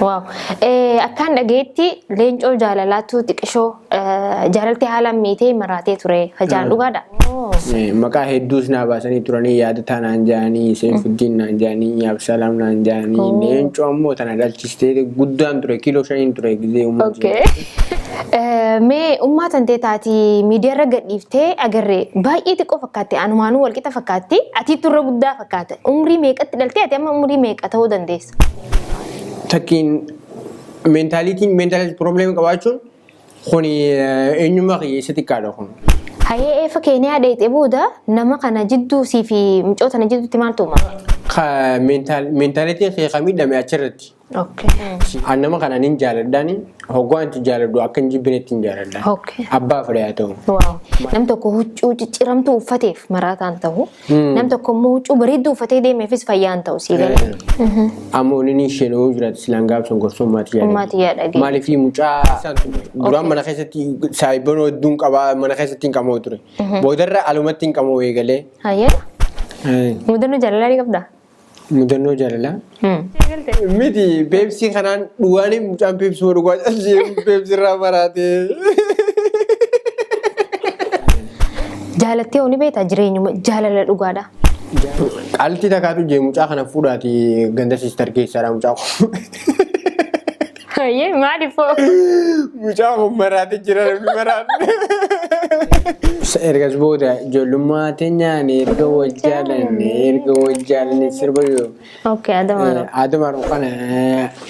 Wow. Akkaan dhageetti leencoo jaalalaatu xiqishoo jaalaltee haalaan miitee maraatee ture. Hajaan dhugaadha. Maqaa hedduus naa baasanii turanii yaadataa naan jedhanii, Seefuddiin naan jedhanii, Absalaam naan jedhanii, leencoo ammoo tana dhalchistee guddaan ture kiiloo shaniin ture gizee uummata. Okay. Mee ummaa tantee taati miidiyaarra gadhiiftee agarree baay'ee xiqqoo fakkaatti anumaanuu walqixa fakkaatti atiitu irra guddaa fakkaata umrii meeqatti dhaltee ati amma umrii meeqa ta'uu dandeessa? Takkiin meentaaliitiin meentaalitii piroobileemii qabaachuun kun eenyummaa kiyya isa xiqqaadha kun. Hayee eefa Keeniyaa dheeyxee booda nama kana jidduu sii fi mucoo tana jidduutti maaltu uumame? Meentaalitiin kee kan miidhame achirratti. Okay. An nama kana nin jaaladhaani hoggaa anti jaaladhu akka hin jibbinetti hin jaaladha. Okay. Abbaa fedhe haa ta'u. Wow. Nam tokko huccuu cicciramtuu uffateef maraataan ta'u. Nam tokko immoo huccuu bareedduu uffatee deemeefis fayyaan ta'u sii galee. Ammoo inni isheen yoo jiraate silaan gaafsan gorsoo maatii yaada. Maatii yaada dhagee. Maaliif mucaa duraan mana keessatti saayiboon hedduun qabaa mana keessatti hin qamoo ture. Boodarra alumatti hin qamoo eegalee. Hayyee. Mudannoo jaalalaa ni qabdaa? Mudannoo jaalalaa. Miti peepsii kanaan dhugaanii mucaan peepsii dhugaa callisee peepsii irraa maraatee. Jaalattee hoo ni beektaa jireenyuma jaalala dhugaadha. Qaaltii takkaatu jee mucaa kana fuudhaati ganda siistar keessaadha mucaa kun. Hayyee maaliif hoo? Mucaa kun maraatee jira namni maraate. Ergas booda ijoollummaa teenyaan erga wal jaalanne erga wal jaalanne sirba yoo Okay, Adamaaroo. Adamaaroo kana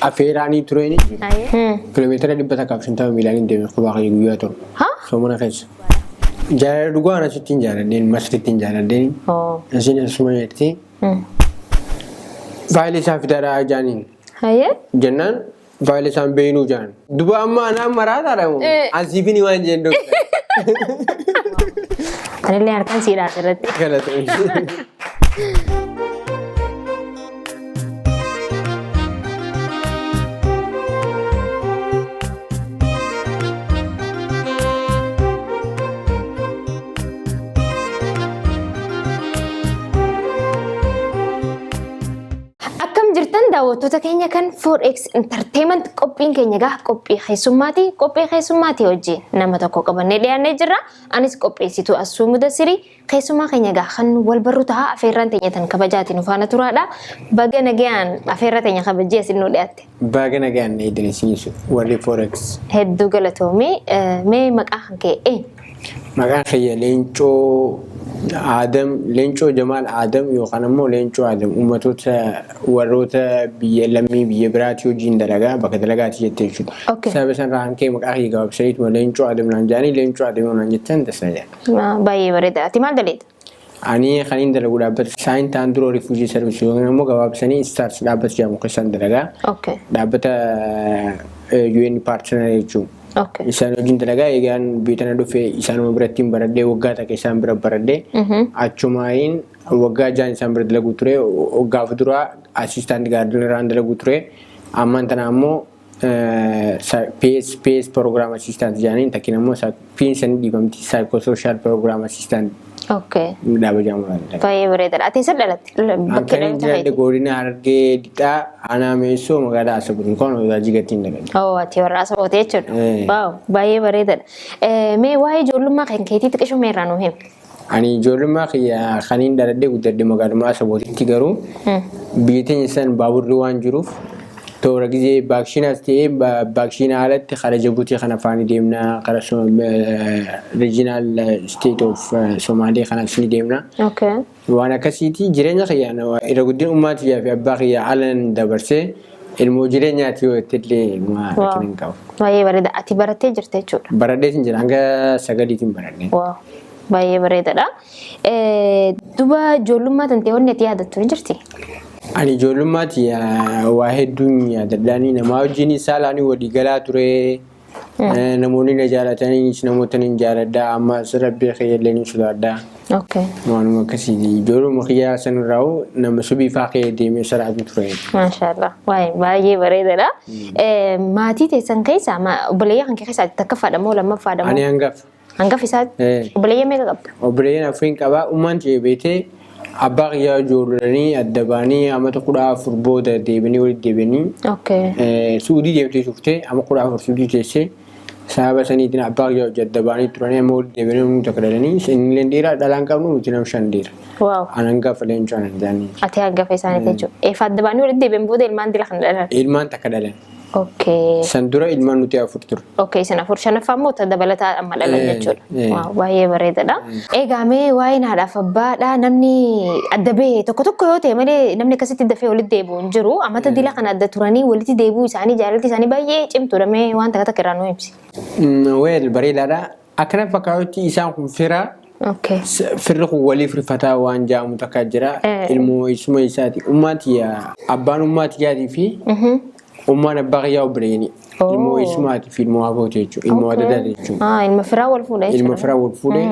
afeeraanii tureeni. Hayyee. Kiiloomeetira 150 miilaan hin deeme kophaa kiyya guyyaa torba. Ha? Soomana keessa. Jaalala dhugaa ana sitti hin jaaladheen masritti hin jaaladheen. Oh. Isin asuma jetti. Faayilii isaa fidaadhaa jaaniin. Hayyee. Jennaan faayilii isaan beeynuu jaan. Duba amma anaan maraataadha moo? Eh. Asiifini waan jeen doktar. Anillee harkaan siidhaa asirratti. Galatoomi. Akkam jirtan daawwattoota keenya kan 4X Entertainment qophiin keenya gaa qophii keessummaati. Qophii keessummaati wajjin nama tokko qabannee dhiyaannee jirra. Anis qopheessituu Assuu Mudassirii keessummaa keenya gaa kan wal barru ta'a afeerraan teenya tan kabajaati nu faana turaadha. Baga nagayaan afeerra teenya kabajjee asin nu dhiyaatte. Baga nagaan eedan isinis warri Forex. Hedduu galatoomii mee maqaa kan kee eenyu? Maqaan kiyya Leencoo Aadam, Leencoo Jamaal Aadam yookaan ammoo Leencoo Aadam uummatoota warroota biyya lammii biyya biraatii hojiin dalagaa bakka dalagaati jettee jechuudha. Okay. Sababa sanarraa kan ka'e maqaa kiyya gabaabsaniituma Leencoo Aadam naan jedhanii Leencoo Aadam yoo naan jettan dasna jedha. Baay'ee bareeda. Ati maal daleeta? Ani kan hin dalagu dhaabbata Saint Andrew Refugee Service yookiin ammoo gabaabsanii STARS dhaabbata jedhamu keessan dalagaa. Okay. Dhaabbata UN partner jechuudha. Okay. Isaan wajjin dalagaa eegaan biyya tana dhufe isaanuma biratti hin baradhee waggaa takka isaan bira baradhee achumaayin waggaa jaan isaan bira dalaguu ture waggaaf duraa assistant gardeneraan dalaguu ture ammaan tana ammoo PS PS program assistant jedhaniin takkiin ammoo P'n sanii dhiifamti psychosocial program assistant Okay. dhaaba jedhamu. Baay'ee bareedaadha. Ati eessa dhalatte? Bakki Kan dhaloota jiraadhe keetii? godina Harargee Lixaa aanaa Meessoo magaalaa Asaboot kan hojii gatiin dhaladhe. Oo, ati warra Asaboot jechuudha. Eh. Waaw, baay'ee bareedaadha. Mee waa'ee ijoollummaa kan keetii xiqqishuu mee irraa nuu himi. Ani ijoollummaa kiyya kaniin dhaladhee guddadhe magaaluma Asabootitti garuu biyya teenya san baaburri waan jiruuf toora gizee baakshiinaas ta'ee baakshiinaa alatti kara Jabuutii kana faani deemna kara regional state of Somaalee kanas ni deemna. Okay. Waan akkasiiti jireenya kiyyaan irra guddina ummaa tiyyaa fi abbaa kiyya alan dabarsee ilmoo jireenyaati yoo jettellee rakkina hin qabu. Baay'ee bareeda. Ati barattee jirta jechuudha. Baradheetiin jira hanga sagaliitiin baradhee. Waaw. Baay'ee bareedaadha. Duba ijoollummaa tantee wanni ati yaadattu ni jirti? Ani ijoollummaatti waa hedduun yaadadhaanii namaa wajjin saalaanii walii galaa ture. Namoonni na jaalataniis namoota nan jaaladha. Ammas rabbii kiyya illee ni sodaadha. Okay. Waanuma akkasiiti. Ijoolluma kiyyaa sanirraa nama subii faa kiyya deemee salaatu ture. Maashaallah. Waa'ee baay'ee bareedaadha. Maatii teessan keessaa obboleeyyan kan kee keessaa takkaffaadha moo lammaffaadha Ani moo? hangafa. Hangafa isaa Eh. obboleeyyan meeqa qabda? Obboleeyyan afuriin qabaa. Ummaan tiyya beetee Abbaa kiyyaa ijoollanii adda ba'anii amata 14 booda deebianii walitti deebianii Suudii deemtee turte, amma 14 Suudii teessee. Sababa saniitiin abbaa kiyyaa hojii adda ba'anii turanii, amma walitti deebianii namni takka dhalanii. Innillee dhiira, dhalaan qabnu nuti nama shan dhiira. An hangafa, Leencoo anan jedhanii. Ati hangafa isaaniiti jechuudha. Eefa adda ba'anii walitti deebi'an booda ilmaan dila kana dhalan. Ilmaan takka dhalan. San dura ilmaan nuti afur ture. Okay, isin afur, shanaffaa immoo ta dabalataa amma dhalan jechuudha. Eh. Wow, baay'ee bareedaadha. Egaa mee waa'een haadhaaf abbaadha, namni adda bahe tokko tokko yoo ta'e malee namni akkasitti dafee walitti deebi'u hin jiru. Amata dila kana adda turanii walitti deebi'uu isaanii, jaalalti isaanii baay'ee cimtuudha. Mee waan takka takka irraa nu ibsi. Well, bareedaadha. Akkana fakkaatutti isaan kun fira. Firri kun waliif rifataa waan jedhamu takka jira. Ilmoo isuma isaati. Ummaan tiyya, abbaan ummaa tiyyaatii fi ummaan abbaa kiyyaa obboleeyyiini. Ilmoo isumaatii fi ilmoo hafooti jechuudha. Ilmoo adadaati jechuudha. Ah, ilma firaa wal fuudha Ilma jechuudha. firaa wal fuudhee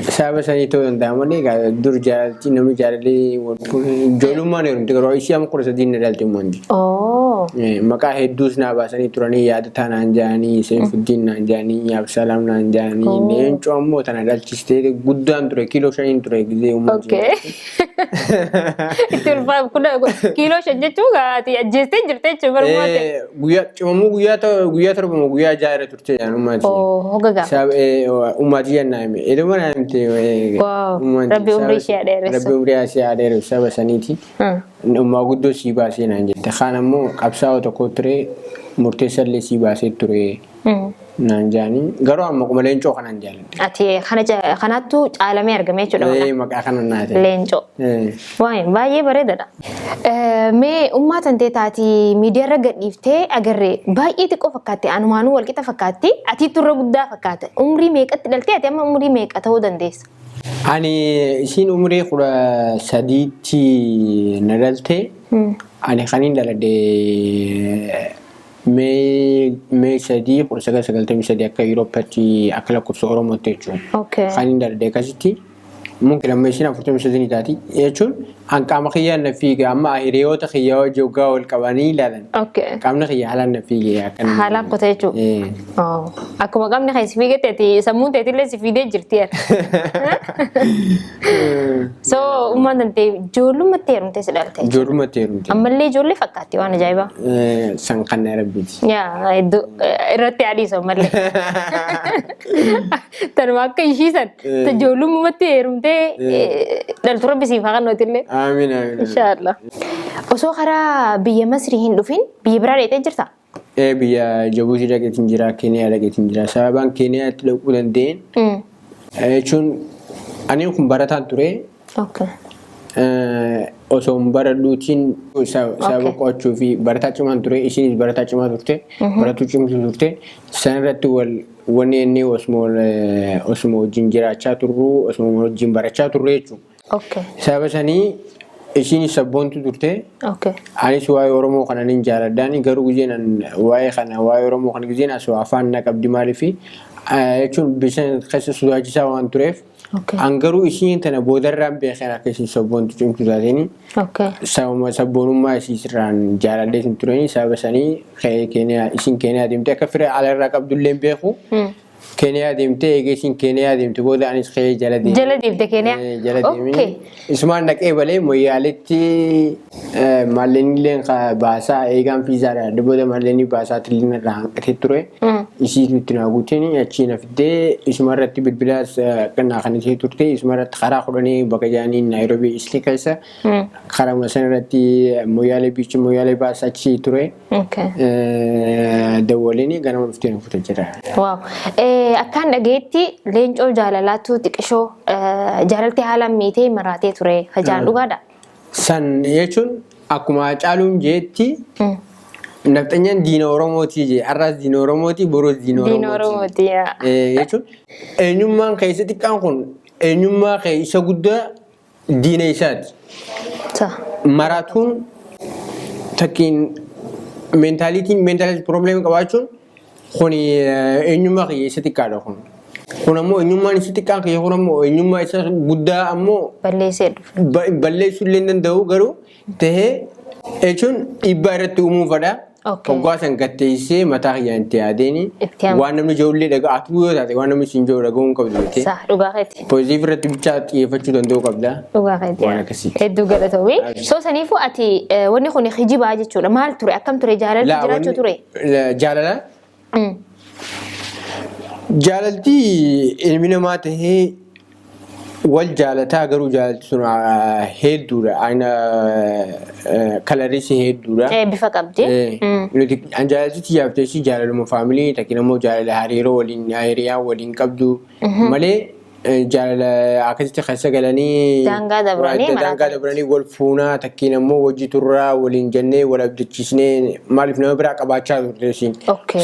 sababa sanii ta'uu danda'a malee, egaa dur jaalalti namni jaalalee wal fuudhee ijoollummaan heerumte, garuu ishee amma 13 na dhalte ummaan. Maqaa hedduus naa baasanii turanii, Yaadataa naan jedhanii, Seefuddiin naan jedhanii, Absalaam naan jedhanii, Leencoo ammoo tana dhalchistee guddaan ture, kiiloo shaniin ture gizee ummaan. Itti ulfaa kun kiiloo 5 jechuun ati ajjeestee jirte jechuudha barummaa ta'e. Guyyaa cimamuu guyyaa 7 moo guyyaa 6 irra turte jedhan ummaan. Oh, hoga gaafa. Ummaa tiyya naa hime. Eduma naa himte. Rabbi umrii ishee haa dheeressu. Rabbi umrii ishee haa dheeressu, saba saniiti. Ummaa guddoo sii baasee naan jette. Kaan ammoo qabsaa'oo tokko ture, murteessallee sii baasee ture naan jedhanii. Garuu amma kuma Leencoo kanaan jaalladhe. Ati kana kanaattu caalamee argame jechuudha maqaa. Maqaa kana naa ta'e. Leencoo. Waa'ee baay'ee bareedaadha. Mee ummaa tantee taati miidiyaarra gadhiiftee agarree, baay'ee xiqqoo fakkaatti, anumaanuu walqixa fakkaatti, atiittu irra guddaa fakkaata. Umrii meeqatti dhaltee? Ati amma umrii meeqa ta'uu dandeessa? Ani isiin umrii 13tti na dhalte. Ani kaniin dhaladhe May 3, 1993 akka Yuurooppaatti, akka lakkoofsa Oromootti jechuudha. Kaniin dhaladhe akkasitti. Mungkin amma isiin 43 ni taati jechuun, an qaama kiyyaan na fiiga, amma hiriyoota kiyyaa wajji waggaa wal qabanii ilaalan. Qaamni kiyya haalaan na fiige akka namni- Haalaan qote jechuudha. Oh. Akkuma qaamni kee si fiigetti, ati sammuun teetillee si fiidee jirti. So ummaan tantee ijoollummaatti heerumtee si dhalte. Ijoollummaatti heerumte. Ammallee ijoollee fakkaatti, waan ajaa'ibaa. San kan rabbiiti. Yaa hedduu irratti adiisu ammallee. Tanuma akka ishii san ijoollummaatti heerumtee dhaltu rabbi siif haa kennuutillee. Amiin, amiin. Inshaallah. Osoo karaa biyya Masrii hin dhufin biyya biraa dheexee jirtaa? Ee, biyya Jabuutii dhaqeetiin jira, Keeniyaa dhaqeetiin jira. Sababaan Keeniyaatti dhaquu danda'een jechuun ani kun barataan ture. Osoo hin baradhuutiin sababa qo'achuu fi barataa cimaan ture, isinis barataa cimaa turte, baratuu cimtuu turte. San irratti wal wanni inni osuma wajjin jiraachaa turru, osuma wajjin barachaa turre jechuudha. Sababa sanii isinis sabboontu turte. Anis waa'ee Oromoo kana nin jaaladhaani, garuu gizeen an waa'ee kana, waa'ee Oromoo kana gizeen asoo afaan na qabdi, maaliifi jechuun bishaan keessa sodaachisaa waan tureef. An garuu isiin tana boodarraan beekeen akka isin sabboontu cimtuu taateeni. Sababa sabboonummaa isii sirraan jaaladhee hin tureni. Sababa sanii ka'ee Keeniyaa, isin Keeniyaa deemte, akka fira alarraa qabdullee hin beeku. Keeniyaa deemtee, eegee isin Keeniyaa deemte booda anis ka'ee jala deeme. Jala deemte Keeniyaa? Jala deemee. Isumaan dhaqee balee Moyyaaletti maallaqni illee baasaa eegaan fiizaadha. Booda maallaqni baasaa tilliin irraa hanqatee ture. Isiitu itti naa guuteen achii na fiddee, isuma irratti bilbilaas naa kan ishee turte, isuma irratti karaa 10 bakka jedhanii Naayiroobii Isli keessa karaa sana irratti Moyyaalee biichi, Moyyaalee baas achi ture. Dawwaliin ganama dhuftee na fuute jira. Wow. Akkaan dhageetti Leencoo jaalalaatu xiqishoo jaalaltee haalaan miitee maraatee ture. Hajaan dhugaadha. San jechuun akkuma Hacaaluun jeetti, nafxanyaan diina Oromootii jee, har'aas diina Oromooti, boruus diina Diina Oromooti. Oromooti. Yaa. Jechuun eenyummaan keessa xiqqaan kun eenyummaa kee isa guddaa diina isaati. Maraatuun takkiin mentalityn mentality problem qabaachuun kun eenyummaa kiyya isa xiqqaadha kun. Kun ammoo eenyummaan isa xiqqaan kiyya kun ammoo eenyummaa isa guddaa ammoo Balleessee dhufe. Balleessuu illee hin danda'u, garuu tahee jechuun dhiibbaa irratti uumuu fedha. Okay. Hoggaa san gatteessee mataa kiyyaan itti yaadeeni Itti amante. waan namni ijoollee dhagaa atuu yoo taate waan namni siin jiru dhaga'uu hin qabdu jettee. Sa dhugaa keeti. Positive irratti bichaa xiyyeeffachuu danda'uu qabda. Dhugaa keeti. Waan akkasiiti. Hedduu galatoomii. So saniifuu ati wanni kun kijibaa jechuudha. Maal ture? Akkam ture? Jaalalli Laa, jiraachuu ture? Jaalala. Jaalalti ilmi namaa tahee wal jaalataa garuu jaalalti sun hedduudha. Ayina kalarisi hedduudha. Bifa qabdi. Nuti an jaalalti tiyyaaf teessi jaalaluma family takkin immoo jaalala hariiroo waliin hiriyaa waliin qabdu malee jaalala akkasitti keessa galanii Daangaa dabranii daangaa maraatanii. Dabranii wal fuunaa takkiin ammoo wajji turraa waliin jennee wal abdachiisnee maaliif nama biraa qabaachaa turte isiin.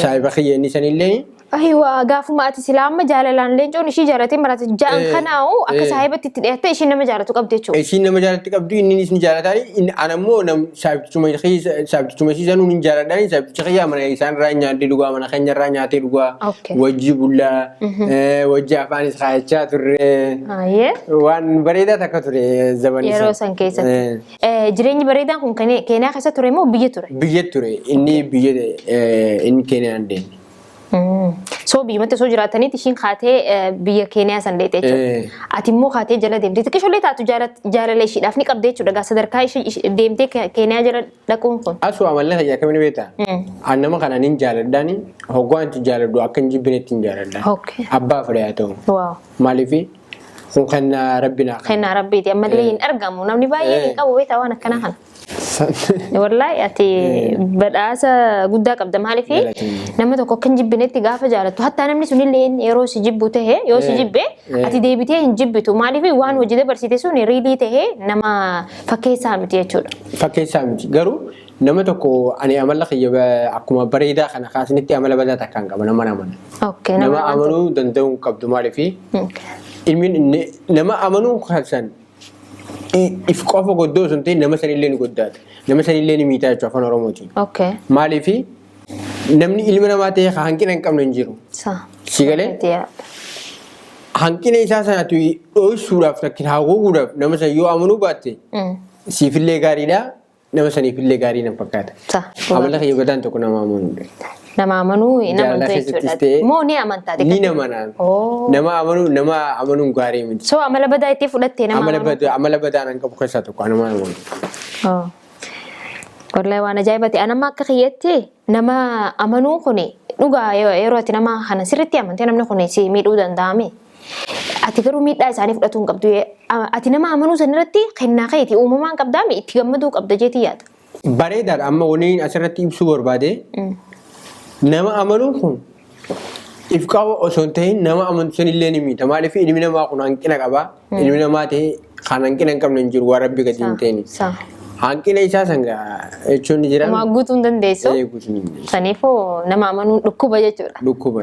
Saahiba kiyya inni sanillee. Ayiwa, gaafuma ati silaa amma jaalalaan leencoon ishii jaalatee maraate ja'an kanaa'u akka saahibatti itti dhiyaattee ishiin nama jaalatu qabdi jechuudha. Isiin nama jaalatti qabdu, inninis ni jaalataani, inni ana immoo nam saahibtichuma saahibtichuma ishii sanuu ni jaaladhaani, saahibticha kiyyaa mana isaan irraa nyaatee dhugaa, mana keenya irraa nyaatee dhugaa, wajji bullaa, wajji afaanis kaayachaa turre. Waan bareedaa takka ture zabanni. Yeroo san keessatti. Jireenyi bareedaan kun Keeniyaa keessa ture moo biyya ture? Biyya ture, inni biyya inni Keeniyaan deeme. So biyyumatti osoo jiraataniiti ishiin kaatee biyya Keeniyaa san deete jechuudha. Ati immoo kaatee jala deemte. Xiqqishollee taatu jaalala ishiidhaaf ni qabde jechuudha. Gaa sadarkaa ishii deemtee Keeniyaa jala dhaquun kun. Asuu amalli kiyya akkamiin beektaa? An nama kana nin jaaladhaani, hoggaa anti jaaladhu akka hin jibbinetti hin jaaladha. Abbaa fedhe haa ta'u. Maaliif kun kennaa rabbi naa kenne. Kennaa rabbiiti. Ammallee hin argamu. Namni baay'een hin qabu beektaa waan akkanaa kana. Wallaahi ati badhaasa guddaa qabda, maaliif Galatoomii. nama tokko akka hin jibbinetti gaafa jaalattu, hattaa namni sunillee yeroo si jibbu tahe yoo si jibbe ati deebitee hin jibbitu, maaliif waan hojii dabarsite sun really tahe nama fakkeessaa miti jechuudha. Fakkeessaa miti, garuu nama tokko ani amala kiyya akkuma bareedaa kana kaasnitti amala badaa takka hin qaba, nama amana. Nama amanuu danda'uu hin qabdu, maaliif ilmi nama amanuu kan if qofa goddoo osoo hin ta'in nama sanillee ni goddaata. Nama sanillee ni miitaa jechuudha afaan Oromootiin. Maaliif namni ilma namaa ta'e hanqina hin qabne hin jiru. Si galee? Hanqina isaa sanatu dho'isuudhaaf takkin haguuguudhaaf nama san yoo amanuu baatte siifillee gaariidha, nama saniifillee gaarii na fakkaata. Amala kiyya badaan tokko nama amanuudha. Nama amanuu hin Jaalala amantu keessattis jechuudha. ta'e Moo ni amantaa? Ni namana. Nama amanuu, nama amanuun gaarii miti. So amala badaa itti fudhattee nama Amala amanuu. badaa, amala badaan an qabu keessaa tokko nama amanuu. Oh. Wallahi waan ajaa'ibati. An amma akka kiyyatti nama amanuun kun dhugaa yeroo ati nama kana sirriitti amantee namni kun si miidhuu danda'ame. Ati garuu miidhaa isaanii fudhatuu hin qabdu. Ati nama amanuu san irratti kennaa keeti uumamaan qabdaami, itti gammaduu qabda jeetii yaada. Bareedaadha, amma waliin asirratti ibsuu barbaade nama amanuun kun if qaba osoo hin ta'in nama amantu sanillee ni miidha. Maaliif ilmi namaa kun hanqina qaba. Ilmi namaa ta'e kan hanqina hin qabne hin jiru waan rabbi gadi hin ta'in. Hanqina isaa san jechuun ni jira. Homaa guutuu hin dandeessu. Ee, guutuu hin dandeessu. Saniifuu nama amanuun dhukkuba jechuudha. Dhukkuba.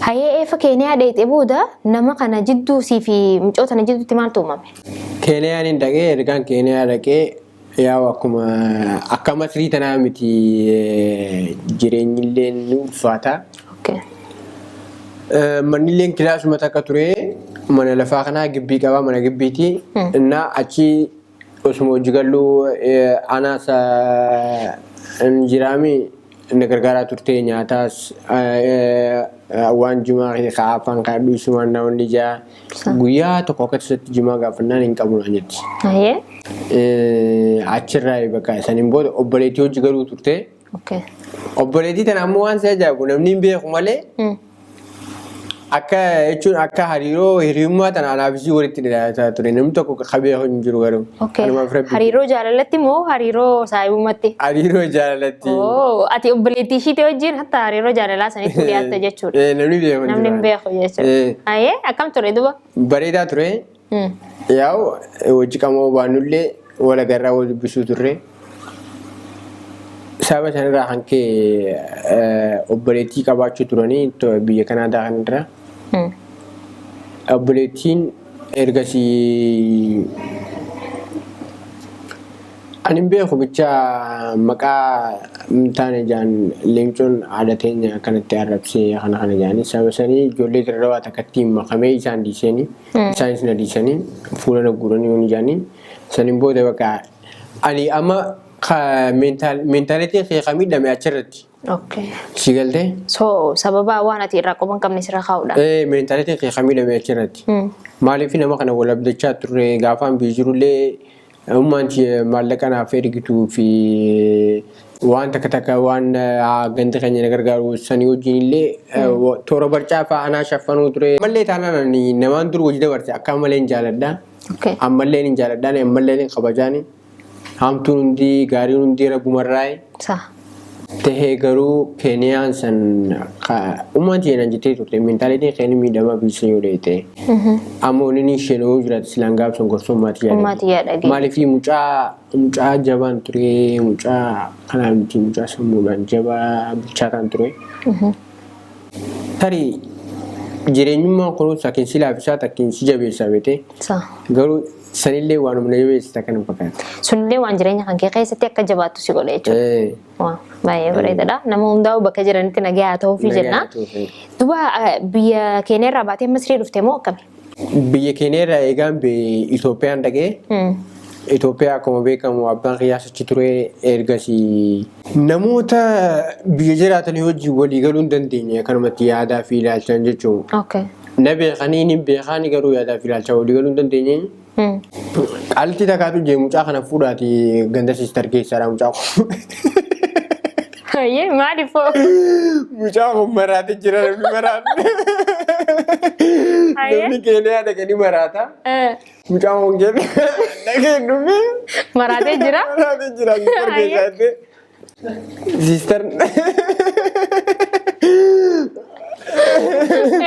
Hayee, eefa Keeniyaa dheeyxee booda nama kana jidduu sii fi mucoo tana jidduutti maaltu uumame? Keeniyaan hin dhaqee, ergaan Keeniyaa dhaqee yaa'u akkuma akka Masrii tanaa miti, jireenyillee ni ulfaata. Mannilleen kilaasuma takka ture, mana lafaa kanaa gibbii qaba, mana gibbiiti. Innaa achi osuma hojii galluu anaas jiraami na gargaaraa turte, nyaataas waan jimaa kaa afaan kaa dhiisumaan namoonni jaa guyyaa tokko akka tasatti jimaa gaafannaan hin qabu naan jetti. Achirraa bakka saniin booda obboleettii hojii galuu turte. Obboleettii tana ammoo waan si ajaa'ibu namni hin beeku malee akka jechuun akka hariiroo hiriyummaa tana anaaf ishii walitti dhiyaataa ture, namni tokko ka beeku hin jiru garuu. Kanumaaf rabbi. Hariiroo jaalalatti moo hariiroo saahibummaatti? Hariiroo jaalalatti. Oh, ati obboleettii ishiitii wajjin hatta hariiroo jaalalaa sanitti dhiyaatta jechuudha. Namni beeku hin Namni hin jiru. beeku jechuudha. Hayee, akkam ture duba? Bareedaa ture. Yaa'u hojii qamoo baannullee wal agarraa wal dubbisuu turre. Sababa sanarraa kan ka'e obboleettii qabaachuu turanii biyya Kanaadaa kanarra. Obboleettiin ergasii ani hin beeku bicha maqaa hin taane jaan, leencoon haadha teenya akkanatti arrabsee kana kana jaanii, sababa sanii ijoollee dirrawaa takkatti makamee isaan dhiisanii isaanis na dhiisanii fuula na guuranii waan jaanii, saniin booda bakka ani amma Mentalityn kee kan miidhame achirratti. Si galtee? So sababa waan ati irraa quba hin qabne sirra kaa'uudhaan. Mentalityn kee kan miidhame achirratti. Maaliif nama kana wal abdachaa turre, gaafaan biyya jirullee ummaan maallaqa naaf ergituu fi waan takka takka waan ganda keenya na gargaaru sanii wajjin illee toora barcaa fa'aa anaa shaffanuu ture. Ammallee taanaan ani namaan dur hojii dabarse akka malee hin jaaladha. Ammallee hin jaaladhaan, ammallee hin kabajaani. Hamtuun hundi gaariin hundi rabbumarraayi. Tahee garuu Keeniyaan san ummaan tiyya naan jettee turte, mentalityn keenya miidhamaa biyya yoo dheete. Amma wanni isheen yoo jiraate silaan gaaf sun gorsa ummaa tiyyaa Ummaa tiyyaa dhagee. Maaliif mucaa jabaan ture, mucaa kanaa miti, mucaa sammuudhaan jabaa bilchaataan ture. Tarii jireenyummaan kunuun takkiin si laaffisaa, takkiin si jabeessaa beete. Garuu sanillee waanuma na jabeessita kana fakkaata. Sunillee waan jireenya kan kee keessatti akka jabaattu si godhe jechuudha. Waa baay'ee bareedaadha. Nama hundaa'u bakka jiranitti nagaa haa ta'uufi jenna. Duuba biyya keenya irraa baatee Masrii dhufte moo akkami? Biyya keenya irraa eegaan Itoophiyaan dhaqee, Itoophiyaa akkuma beekamu abbaan kiyyaas achi ture. Ergasii namoota biyya jiraatanii wajjin walii galuu hin dandeenye, kanumatti yaadaa fi ilaalchaan jechuun. Na beekanii ni beekaanii, garuu yaadaa fi ilaalchaan walii galuu hin dandeenye. Qaalitti takkaatu jee, mucaa kana fuudhaati ganda sister keessaadha mucaa kun. Hayyee, maaliif hoo? Mucaa kun maraatee jira, namni maraate. Namni Keeniyaa dhaqanii maraata. Mucaan kun keessa dhaqee dhufe. Maraatee jira? Maraatee jira sister keessaatti. Sister.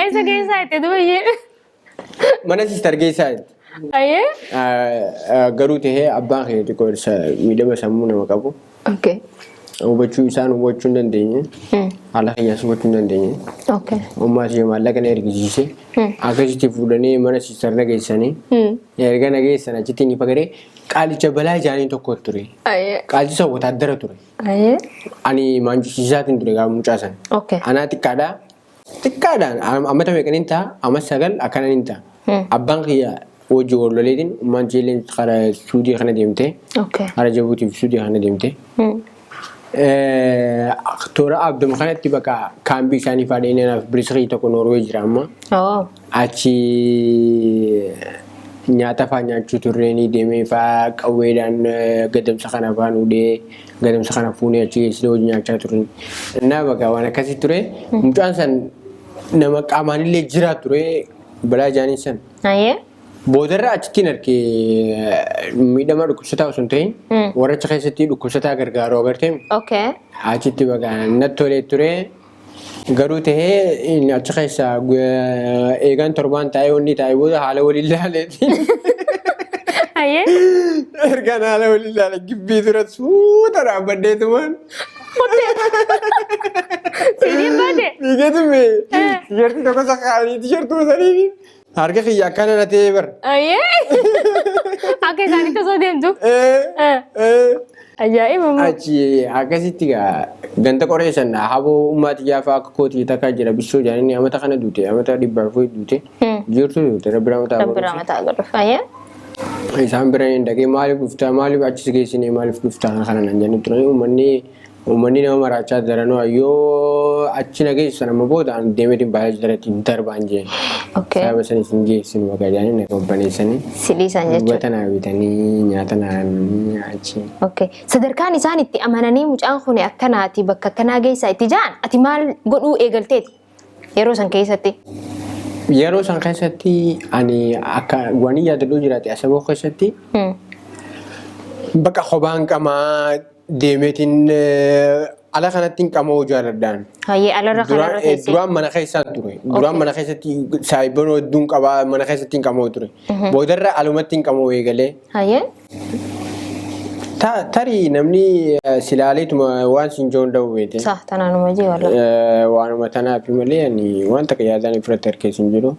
Eessa keessaa itti dubayyee? Mana sister keessaa. Hayyee. Garuu tahee abbaan keenya xiqqoo miidhama sammuu nama qabu. Hubachuu isaan hubachuu hin dandeenye. Haala keenyaas hubachuu hin dandeenye. Ummaa ishee maallaqa na ergisiise. Akkasitti fuudhanii mana sister na geessanii. Erga na geessan achitti ni fagadee qaalicha balaa ijaanii tokko ture. Qaalicha wotaaddara ture. Ani maanchisiisaatiin ture gaafa mucaa sana. Anaa xiqqaadhaa. Xiqqaadhaan ammata meeqaniin ta'a? Amma 9 akkana ni ta'a. Abbaan kiyya hojii walloleetiin ummaan ijoolleen karaa Suudii kana deemte. Karaa Jabuutii fi Suudii kana deemte. Toora abduma kanatti bakka kaambii isaanii fa'aa dheenee anaaf bilisrii tokko Noorwee jira amma. Achi nyaata fa'aa nyaachuu turreenii deemee fa'aa qawweedhaan gadamsa kana fa'aa nuudhee gadamsa kana fuunee achi geessinee hojii nyaachaa turre. Innaa bakka waan akkasii ture. Mucaan san nama qaamaan illee jiraa ture balaa jaanii san. Boodarra achittiin arge, miidhama dhukkubsataa osoo hin ta'in warra achi keessatti dhukkubsataa gargaaru agartee achitti bakka natti tolee ture. Garuu tahee inni achi keessa eegaan torbaan taa'ee wanni taa'ee booda haala waliin ilaaleeti. Ergaan haala waliin ilaale gibbii dura suuta dhaabbadheetumaan. Fiigee baate? Fiigeetume tisheertii tokko sakkaanii tisheertuu saniin harka kiyya akkana na ta'ee bara. Akka isaanitti osoo deemtu. Ajaa'iba immoo. Achi akkasitti gaa ganda qoree sana haboo ummaati gaafa akka kootii takka jira, bishoo jaanii, amata kana duute, amata 400 duute. Jirtu duute, rabbi rahmata haa Rabbi godhuuf. rahmata haa godhuuf. Ayyee. Isaan bira hin dhaqee, maaliif dhuftaa, maaliif achi si geessine, maaliif dhuftaa kana nan jennee turanii, uummanni nama maraachaa daranuu yoo achi na geessan amma booda an deemeetiin baay'ee jalatti hin darbaan jeen. Sababa sanis hin geessinu bakka jedhanii na qabbaneessanii. Si dhiisan jechuudha. Uffata naa bitanii, nyaata naa achi. Okay. Sadarkaan isaan itti amananii mucaan kun akkanaati, bakka akkanaa geessaa itti ja'an, ati maal godhuu eegalteeti yeroo san keessatti? Yeroo san keessatti ani akka waan yaadadhuu jiraate asaboo keessatti bakka kophaan qamaa deemeetiin ala kanatti hin qamoo jaaladhaan. Hayyee, alarra kanarra teessee. Duraan mana keessaan ture. Duraan mana keessatti saayiboon hedduun qabaa, mana keessatti hin qamoo ture. Boodarra alumatti hin qamoo eegalee. Tarii namni silaaleetuma waan siin joon dha'u beete. Sa tanaanuma jee walla. Waanuma tanaaf malee ani waan takka yaadaan ifirratti harkeessu hin jiru.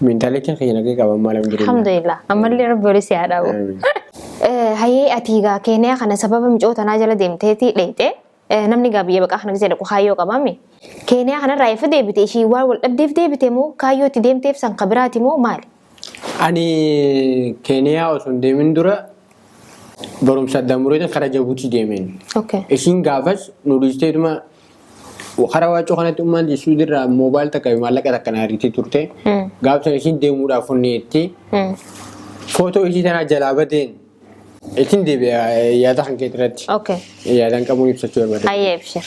Mentalityn kiyya nagee qaba amma, alhamdulillah. Alhamdulillah. Ammallee rabbi olii si haa dhaabu. Hayyee, ati egaa Keeniyaa kana sababa micoo tanaa jala deemteeti dheeyxe. Namni egaa biyya baqaa kana gisee dhaqu kaayyoo qabaami. Keeniyaa kanarraa efa deebite? Ishii waan wal dhabdeef deebite moo kaayyoo itti deemteef san ka biraati moo maali? Ani Keeniyaa osoo hin deemin dura Barumsa addaan mureetiin karaa Jabuutii deemeen. Okay. Isiin gaafas nu dhiisteetuma karaa waacoo kanatti ummaan Suudirraa moobaayil takka fi maallaqa takka na ergitee turte. Gaaf sana isiin deemuudhaaf onneetti. Footoo isii tanaa jalaa badeen ittiin deebi'a yaada kan kee irratti. Okay. Yaadaan qabuun ibsachuu barbaade. Hayyee ibshir.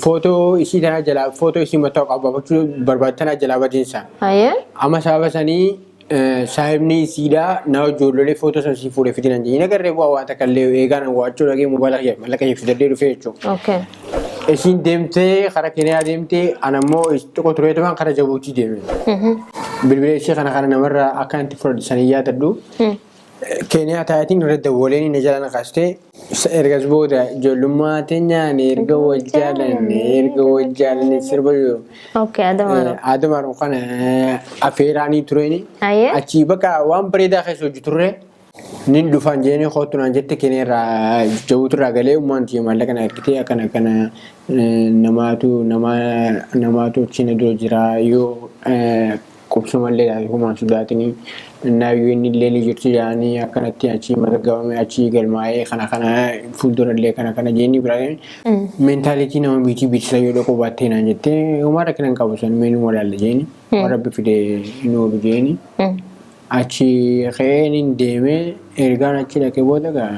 Footoo isii tanaa jalaa footoo isii mataa qabaachuu barbaade tanaa jalaa badeensa. Hayyee. Amma sababa sanii saahibni isiidhaa na ijoollolee footoo sana sii fuudhee fidinaan jedhee nagarree bu'aa waan takka illee eegaan waachuu dhagee moobaayila kiyya maallaqa kiyya fidadhee dhufee jechuudha. Okay. Isiin deemtee karaa Keeniyaa deemtee ana immoo xiqqoo tureetumaan karaa Jabuutii deeme. Bilbila ishee kana kana namarraa akka itti fudhadhu sanii yaadadhu. Keeniyaa taayatiin irra dawwaleen inni jala na kaastee ergas booda ijoollummaa teenyaan erga wal jaalanne erga wal jaalanne sirba Okay, Adama. Adama kana afeeraanii tureeni. Hayyee. Achii bakka waan bareedaa keessa hojii turre nin dhufaan jedhanii kootu naan jette Keeniyaa irraa Jabuutii irraa galee ummaan tiyya maallaqa na ergitee akkana akkana namaatu nama namaatu achi na dura jira yoo qubsumallee taate humaan sodaatinii naayyoo inni illee ni jirti jedhanii akkanatti achii mazagabame achii galmaa'ee kana kana fuuldurallee kana kana jeenii biraa mentality nama biitii biitisa yoo dhaquu baattee naan jettee homaa rakkina hin qabu san meenuu walaalla jeeni waan rabbi fide hin oolu jeeni achi ka'een hin deemee ergaan achi dhaqee booda gaa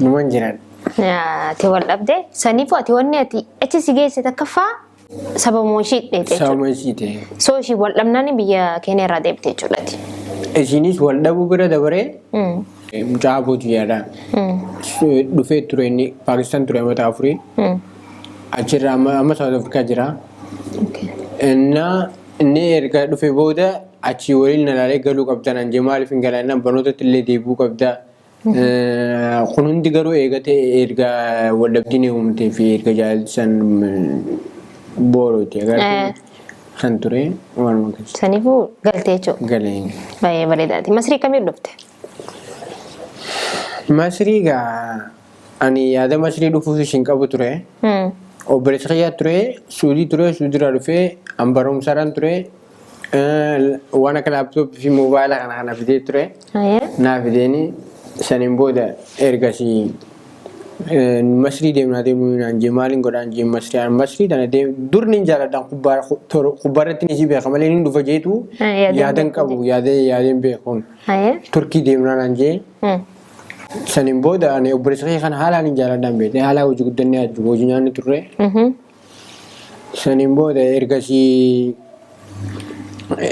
numan jiran. Ati wal dhabde saniifuu ati wanni ati achi si geesse takkaffaa sababuma ishii dheete jechuudha. Sababuma ishii ta'e. So ishii wal dhabnaan biyya keenya irraa deebite jechuudha ati. Isiinis wal dhabuu bira dabaree mucaa abbootii yaada. Dhufee ture inni Paakistaan ture amata afurii. Achirraa amma South Africa jira. Innaa inni erga dhufe booda achii waliin na laalee galuu qabda naan jee maaliif hin galaan barnootatti illee deebi'uu qabda. Kun hundi garuu eegate erga waldhabdiin uumamtee fi erga jaalalli san boorooti agartee kan ture waanuma keessa. Saniifuu galtee jechuudha. Galee. Baay'ee bareedaati. Masrii kamiin dhufte? Masrii gaa ani yaada Masrii dhufuuf ishin qabu ture. Obboleessa kiyyaa ture, Suudii ture, Suudiirraa dhufee an barumsarraan ture. Waan akka laaptooppii fi moobaayila kana kana fidee ture. Naa fideeni saniin booda ergasii Masrii deemnaa deemuu naan jee maaliin godhaan jee Masrii an Masrii tana deem dur nin jaaladhaan kubbaa kubbaarratti ni si beeka malee nin dhufa jeetu yaadan qabu yaada yaadeen beekuun Turkii deemnaa naan jee saniin booda ani obboleessa kiyya kana haalaan hin jaaladhaan beekte haalaa hojii guddannee hojii nyaanni turre. Saniin booda ergasii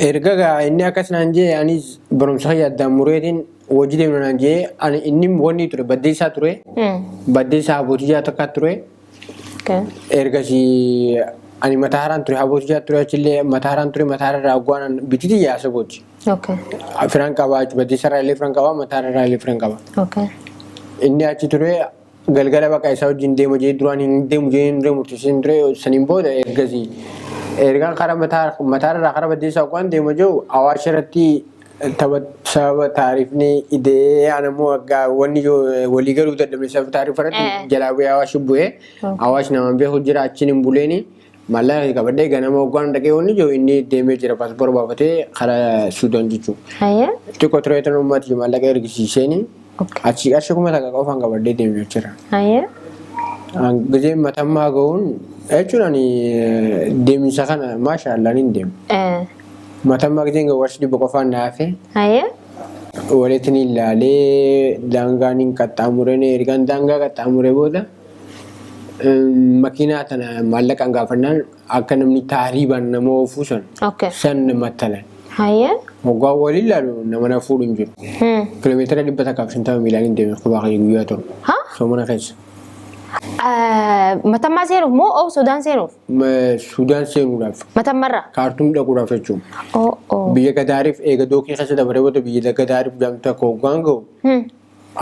erga gaa inni akkas naan jee anis barumsa kiyya addaan mureetiin hojii deemna naan jee ani inni wanni ture baddeessaa ture baddeessaa abbootii jaa takkaa ture ergasii ani mataa haraan ture abbootii jaa ture achillee mataa haraan ture mataa hararraa hoggaan bititi yaasa booti. Firan qabaa jechuudha baddeessarraa illee firan qabaa mataa hararraa illee firan qaba. Inni achi ture galgala bakka isaa wajjin deema jee duraan hin deemu jee hin ture murteessee ture saniin booda ergasii ergaan karaa mataa irraa karaa baddeessaa waan deema jiru Awaash irratti tapha sababa taarifni idee anammoo waggaa wanni walii galuu dadhabne sababa taarifa irratti jalaa bu'ee Awaash bu'ee Awaash namaan beeku jira achiin hin buleeni maallaqa qabadhee ganama waggaan dhaqee wanni jiru inni deemee jira paaspoora baafatee karaa Suudaan jechuudha. Xiqqoo turee tan uummati maallaqa ergisiiseeni Achii qarshii 1000 qofaan qabadhee deeme achirra. Gizee matammaa ga'uun jechuun ani deemsa kana maashaallah nin deema. Matammaa gizeen ga'u qarshii 100 qofaan na hafe. Walitti ni ilaalee daangaa ni qaxxaamuree ergaan daangaa qaxxaamuree booda makiinaa tana maallaqaan gaafannaan akka namni taariibaan nama oofuu san san mattalan. Hoggaa waliin ilaalu nama na fuudhu hin jiru. Kiiloomeetira 150 miilaan hin deeme kophaa kiyya guyyaa torba. Ha? Soomana keessa. Matammaa seenuuf moo oo Sudaan seenuuf? Sudaan seenuudhaaf. Matammarraa? Kaartuum dhaquudhaaf jechuudha. Oo oo. Biyya Gadaariif eega dookii keessa dabaree booda biyya Gadaariif jedhamtu akka hoggaan gahu.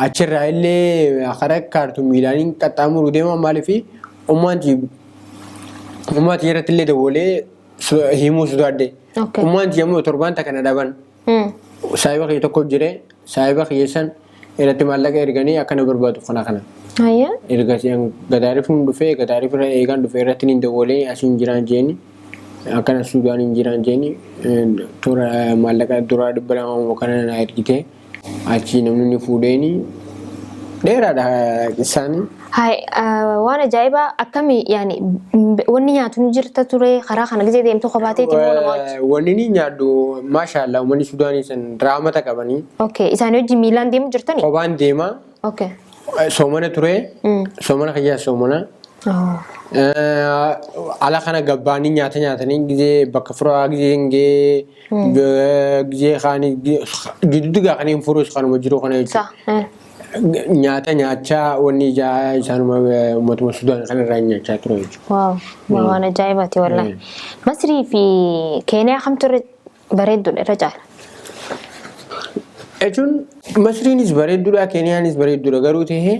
Achirraa illee karaa Kaartuum miilaan hin qaxxaamuru deema maaliif ummaan tiyya irratti illee dawwalee himuu sodaadhe. Ummaan tiyya immoo torbaan takka na dhaban. Saahiba kiyya tokko jire saahiba kiyya san irratti maallaqa erganii akka na barbaadu kana kana. Ergasii an Gadaariif nun dhufee Gadaariif irra eegaan dhufee irratti niin dawwalee asiin jiraan jeeni akkana Suudaan hin jiraan jeeni toora maallaqa duraa 200 moo kana na ergite. Achii namni ni fuudheeni dheeraadha isaanii. Hai, waan ajaa'ibaa akkamii yaani wanni nyaatu ni jirta ture karaa kana gisee deemtu kophaa teeti moo nama wajji? Wanni ni nyaadhu, maashaallah, uummanni Sudaanii san raamata qabanii. Okay, isaanii wajjin miilaan deemu jirtanii? Kophaan deema. Soomana ture. Soomana kiyyaa soomana. Oh. Ala kana gabbaanii nyaata nyaatanii gizee bakka furaa gizee ngee gizee kaanii gidduutti gaa kan hin furuus kanuma jiru kana jechuudha. Sa. Nyaata nyaachaa wanni ijaa isaanuma uummatuma Sudaan kan irraa nyaachaa ture jechuudha. Wow, waan ajaa'ibaati wallahi. Masrii fi Keeniyaa kamtu irra bareedduudha irra caala? Jechuun Masriinis bareedduudha, Keeniyaanis bareedduudha, garuu ta'ee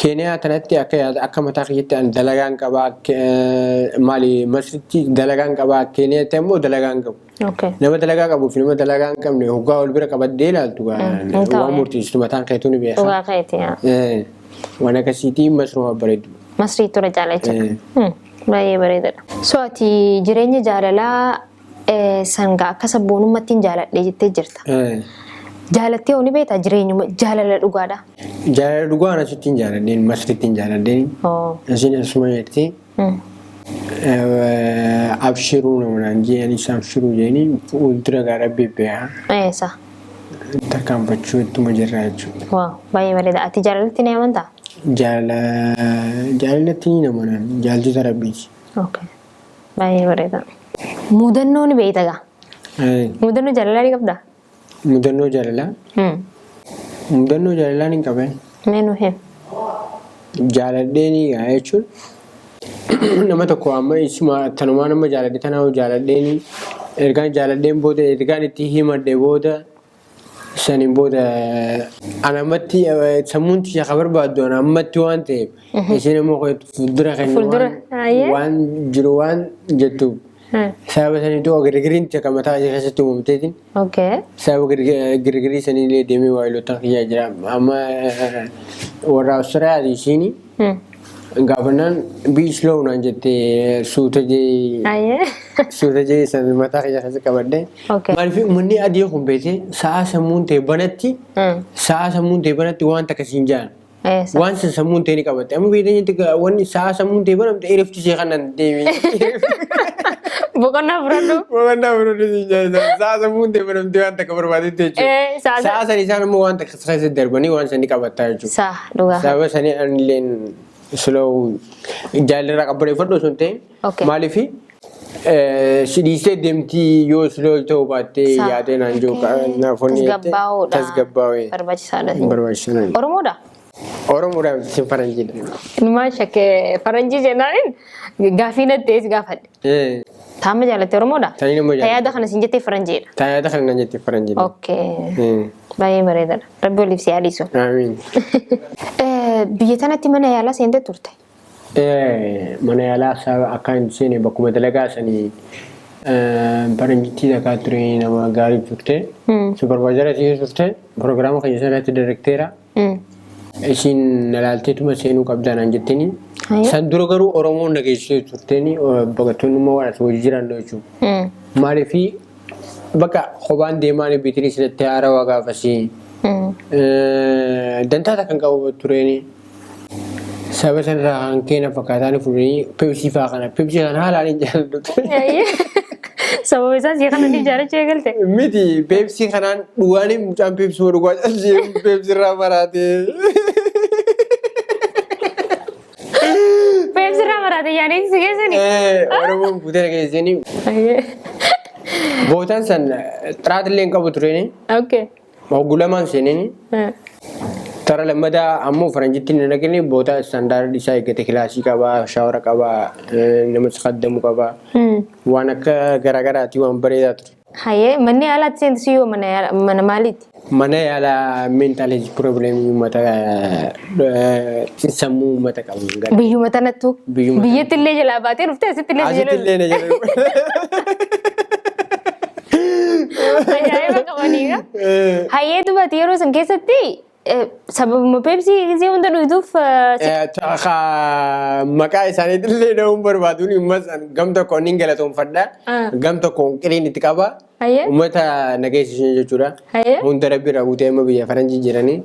Keeniyaa kanatti akka yaada akka mataa kiyyatti an dalagaan qabaa, maali, Masritti dalagaan qabaa, Keeniyaatti ammoo dalagaan qabu. Nama dalagaa qabuu fi nama dalagaa hin qabne hoggaa wal bira qabaddee ilaaltu Hin ta'u. waan murteessitu mataan keetuu ni beeka. Dhugaa keeti. Yaa. Waan akkasiitii Masruma bareeddu. Masrii ture caala jechuudha. Baay'ee bareedaadha. So ati jireenya jaalalaa sangaa akka sabboonummaatti hin jaaladhe jettee jirta. Jaalattee hoo ni beektaa jireenyuma jaalala dhugaadha? Jaalala dhugaa asitti hin jaaladheen, Masritti hin jaaladheen. Oh. Isin asuma jetti. Abshiruu nama naan jee, anis abshiruu jeeni fuuldura gaa rabbi beekaa. Eessa? Tarkaanfachuu ittuma jirra jechuudha. Wow, baay'ee bareeda. Ati jaalalatti ni amantaa? Jaalala jaalalatti ni nama naan jaaltota rabbiiti. Okay. Baay'ee bareeda. Mudannoo ni beekta gaa? Mudannoo jaalalaa ni qabdaa? Mudannoo jaalalaa? Mudannoo jaalalaa ni qabeen. Mee nu himi. Jaaladheeni gaa jechuun nama tokko amma isuma tanumaan amma jaaladhe tanaa jaaladheeni ergaan jaaladheen booda ergaan itti himadhe booda saniin booda ana ammatti sammuun tiyya ka barbaaddu ana ammatti waan ta'eef isheen immoo fuuldura keenya Fuuldura, ayyee. waan jiru waan jettuuf sababa saniitu girgiriin takka mataa ishee keessatti uumamteetiin sababa girgirii saniillee deemee waayiloota kiyyaa jira. Amma warra Awustiraaliyaa ishiin gaafannaan "Be slow" naan jettee, suuta jee suuta jee san mataa kiyya keessa qabadhe. Maaliif uummanni adii kun beekee sa'a sammuun ta'e banatti sa'a sammuun ta'e banatti waan takka siin jaan. Eessa? Waan san sammuun ta'e ni qabatte. Amma beekanii wanni sa'a sammuun ta'e banamte erifti ishee kanan deemi. Boqonnaa fudhadhu. Boqonnaa fudhadhu siin jaan. Sa'a sammuun ta'e banamte waan takka barbaadetti jechuudha. Sa'a Sa'a san isaan immoo waan takka keessa darbanii waan san ni qabattaa jechuudha. Sa'a dhugaa. Sababa sanii anilleen slow jaalarraa qabbaneeffadhu osoo hin ta'in maaliif si dhiistee deemtii yoo slow ta'uu baattee yaadee naan jiru naaf onni jettee Tasgabbaa'uudha. Tasgabbaa'ee Barbaachisaadha. Barbaachisaadha. Oromoodha? Oromoodhaaf isin faranjiidha. Numaan shakkee faranjii jennaan gaafii natti ta'es gaafadhe. Taama jaalatte Oromoodha? Tani nama Ta yaada kana siin jettee faranjiidha. Ta yaada kana naan jettee faranjiidha. Okay. Baay'ee bareedaadha. Rabbi waliif si haa dhiisu. Amiin. Biyya tanatti mana yaalaa seentee turte? Mana yaalaa isaa akka hin seene bakkuma dalagaa sanii faranjittii takkaa ture, nama gaarii turte. Supervisor ishee turte, proogiraama keenya sanatti director. Ishiin na laalteetuma seenuu qabdaa naan jettini. San dura garuu Oromoon na geessisee turteeni baqattoonni immoo waan asii hojii jiran jechuudha. Maaliif bakka kophaan deemaan biitirii sinatti haarawaa gaafasii. Dantaa takka hin qabu tureeni. Saba sanarraa kan keena fakkaataan fuudhanii Pepsi fa'aa kana Pepsi kana haalaan hin jaalladhu. Sababa isaa si kana ni jaalachuu eegalte. Miti, Pepsi kanaan dhugaanii mucaan Pepsi ma dhugaa callisee Pepsi irraa maraatee. Pepsi irraa maraate yaanii si geessani. Oromoon fuutee na geessanii bootaan san xiraat illee hin qabu tureeni. Hogguu lamaan seenanii tara lammataa ammoo faranjitti na naqini boota standard isaa eeggate, kilaasii qabaa, shower qabaa, nama kaddamu qabaa. Waan akka garaagaraati, waan bareedaa ture. Hayyee, manni yaalaatti seentu si yoo mana yaala mana maaliiti? Mana yaalaa mental health problem uummata sammuu uummata qabu. Biyyuma tanattu. Biyyuma Biyyatti illee jalaa baatee dhuftee asitti illee si Asitti jala. illee na jala. Ajaa'iba qabaniidha. Hayyee, dubbati yeroo san keessatti Sababuma Peepsii gisee hunda dhugduuf Maqaa isaaniitillee dha'uun barbaaduun gam tokkoon ni galatoonfadha. Gam tokkoon qiliin itti qaba. Uummata nageessisan jechuudha. Hunda rabbi irraa guutee amma biyya faranjii jiranii.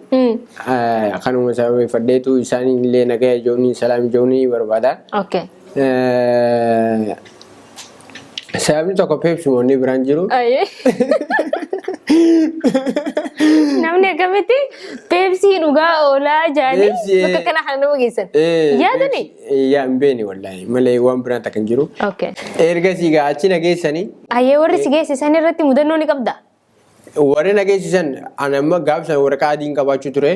Kanuma sababeeffadheetu isaaniillee nagaya joonii salaam joonii barbaada. Sababni tokko peepsimoonni biraan jiru. Namni akkamitti peepsii dhugaa oolaa jaanii bakka kana kana nama geessan. Yaadani? Yaa hin beekne wallaahi malee waan biraan takka hin jiru. Ergasii gaa achi na geessanii. Ayyee warri si geessisan irratti mudannoo ni qabda? Warri na geessisan ani amma gaafsan waraqaa adiin qabaachuu ture.